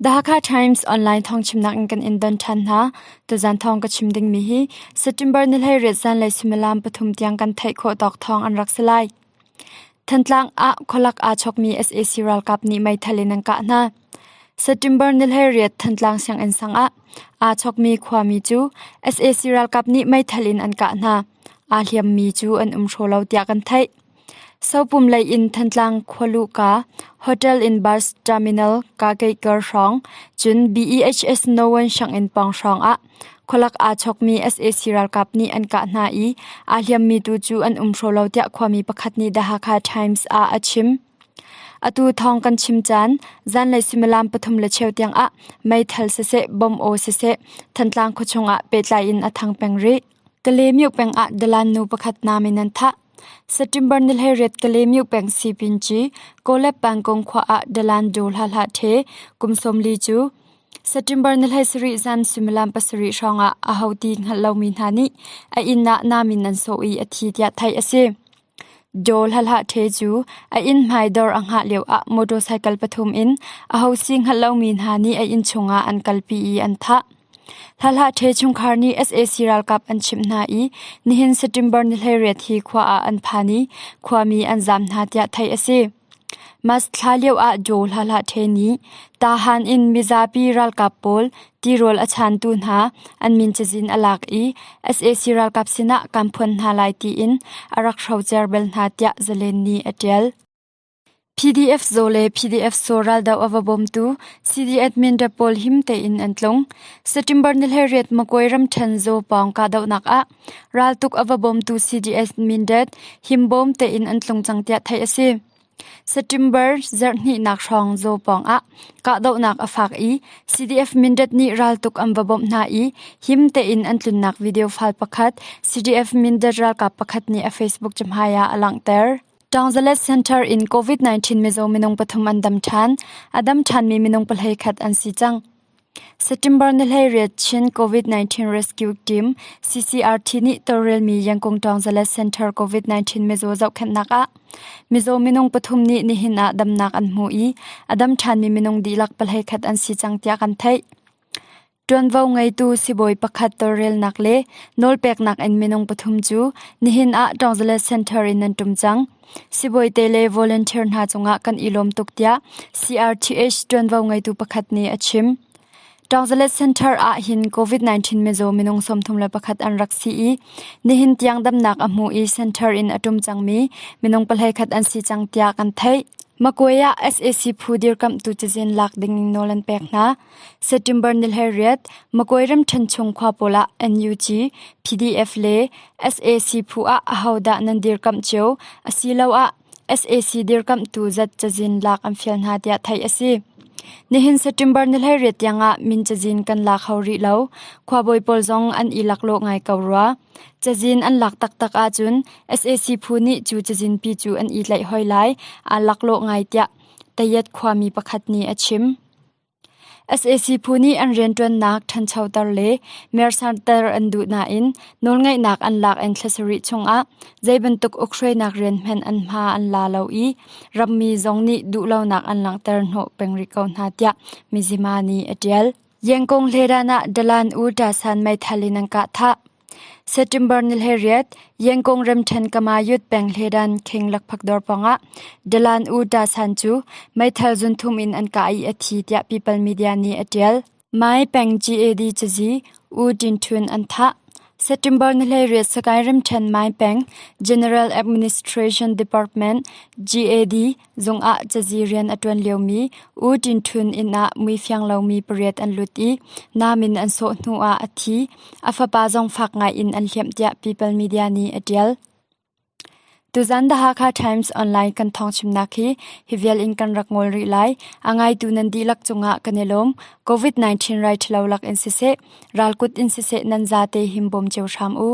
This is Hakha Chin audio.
The Hakha Times online thawngchimnak in kan in don ṭhan hna. Tuzan thawng ka chim dingmi hi September ni 18 zanlei suimilam pathum tiang kan theih khawh tawk thawng an rak si lai. Thantlang ah khualak aa chawkmi sac ralkap nih meithal in an kah hna. September ni 18 Thantlang sianginn sang ah aa chawkmi khuami cu sac ralkap nih meithal in an kah hna. Aa hliammi cu an um hraw lo tiah kan theih. Sopum lei in Thantlang khualuhka Hotel in Bus Terminal Kakeikar hrawng cun BEHS No. 1 sianginn pawng hrawng ah khualak aa chawkmi sac ralkap nih an kah hna i aa hliammi tu cu an um hraw lo tiah khuami pakhat nih The Hakha Times ah a chim. Atu thawng kan chim caan zanlei suimilam pathum le cheu tiang ah meithal siseh bom aw siseh Thantlang khuachung ah pehtlai in a thang peng rih. Kalaymyo peng ah dalan nu pakhat nam in an thah. September ni 18 Kalaymyo peng Sipinci Kawlep Pangkong khua ah dalan Do Hla Hla The kum 40 cu September ni 17 zan suimilam pasarih hrawngah aho ti hngalh lomi hna nih a inn ah nam in an sawh i a thi tiah theih a si. Do Hla Hla The cu a inn hmai dawr a hngah lioah motorcycle pathum in aho si hngalh lomi hna nih a inn chungah an kalpi i an thah. Hla Ṭhe chungkhar nih sac ralkap an chimh hna i nihin September ni 18 hi khua ah an phan i khuami an zaam hna tiah theih a si. Mas thla lio ah Jaw Hla Ṭhe nih Tahan in mizapi ralkap pawl tirawl a chantu hna an min cazin a lak i sac ralkap sinah kan phuan hna lai tiin a rak hrocer bal hna tiah Zalen nih a ṭial. PDF Zaw le PDF Saw raldoh a va bawmtu CD-admin pawl him tein an tlung. September ni 18 Magway ramṭhen Zaw pawng kahdohnak ah raltuk a va bawmtu CD-admin himbawm tein an tlung cang tiah theih a si. September zarhhnihnak hrawng Zaw pawng ah kahdohnak a fak i CDF Mindat nih raltuk an va bawmh hna i him tein an tlunnak video file pakhat CDF Mindat ralkap pakhat nih a Facebook cahmai ah a langhter. Taungzalet Center in COVID-19 mizaw minung pathum an dam ṭhan. A dam ṭhanmi minung pahlei khat an si cang. September ni 18 Chin COVID-19 Rescue Team CCRT nih tawlrelmi Yangkung Taungzalet Center COVID-19 mizaw zohkhenhnak ah mizaw minung pathum nih nihin ah damnak an hmu i a dam ṭhanmi minung dihlak pahlei khat an si cang tiah kan theih. Ṭuanvo ngeitu sibawi pakhat tawlrelnak le nawlpeknak in minung pathum cu nihin ah Taungzalet Center in an ṭum cang. Sibawi te le volunteer hna cungah kan i lawm tuk tiah CRTH ṭuanvo ngeitu pakhat nih a chim. Taungzalet Center ah hin COVID-19 mizaw minung 31 an rak si i nihin tiang damnak a hmu i center in a ṭum cangmi minung 21 an si cang tiah kan theih. Magway ah sac phu dirkamhtu cazin lak dingin nawl an pek hna. September ni 18, Magway ramṭhen chung khua pawl ah NUG, PDF le sac phu ah ahodah nan dirkamh cio asiloah sac dirkamhtu zat cazin lak an fial hna tiah theih a si. Nihin September ni 18 tiangah min cazin kan la kho rih lo. Khuabawi pawl zong an i laklawh ngai ko rua. Cazin an lak taktak ahcun sac phu nih cu cazin pi cu an i tlaih hoi lai, aa laklawh ngai tiah Tayet khuami pakhat nih a chim. Sac phu nih an rianṭuannak ṭhanchoter le mersanter an duh nain nawlngeihnak an lak in thla sarih chungah zeibantuk ukhruainak rian hmanh an hma an la lo i rammi zong nih duhlonak an langhter hnawh peng rih ko hna tiah Mizzima nih a ṭial. Yengkong hledan ah Dalan U Tasan meithal in an kah thah. September ni 18, Yengkong ramṭhen Kamayut peng hledan King lakphak dawr pawngah Dalan U Tasan cu meithal zunthum in an kah i a thi tiah People Media nih a ṭial. Mai peng GAD cazi U Tin Htun an thah. September ni 18 Sagaing ramṭhen Mai peng General Administration Department GAD Zung ah cazi rian a ṭuan liomi U Tin Htun inn ah muifiang lomi pariat an lut i nam in an sawh hnu ah a thi. A fapa zong fak ngai in an hliamh tiah People Media nih a ṭial. Tuzan The Hakha Times Online kan thawngchimnak hi hi vial in kan rak ngol rih lai. A ngaitu nan dihlak cungah kan i lawm. COVID-19 rai ṭhalo lak in siseh, ralkut in siseh nan zate himbawm cio hram u.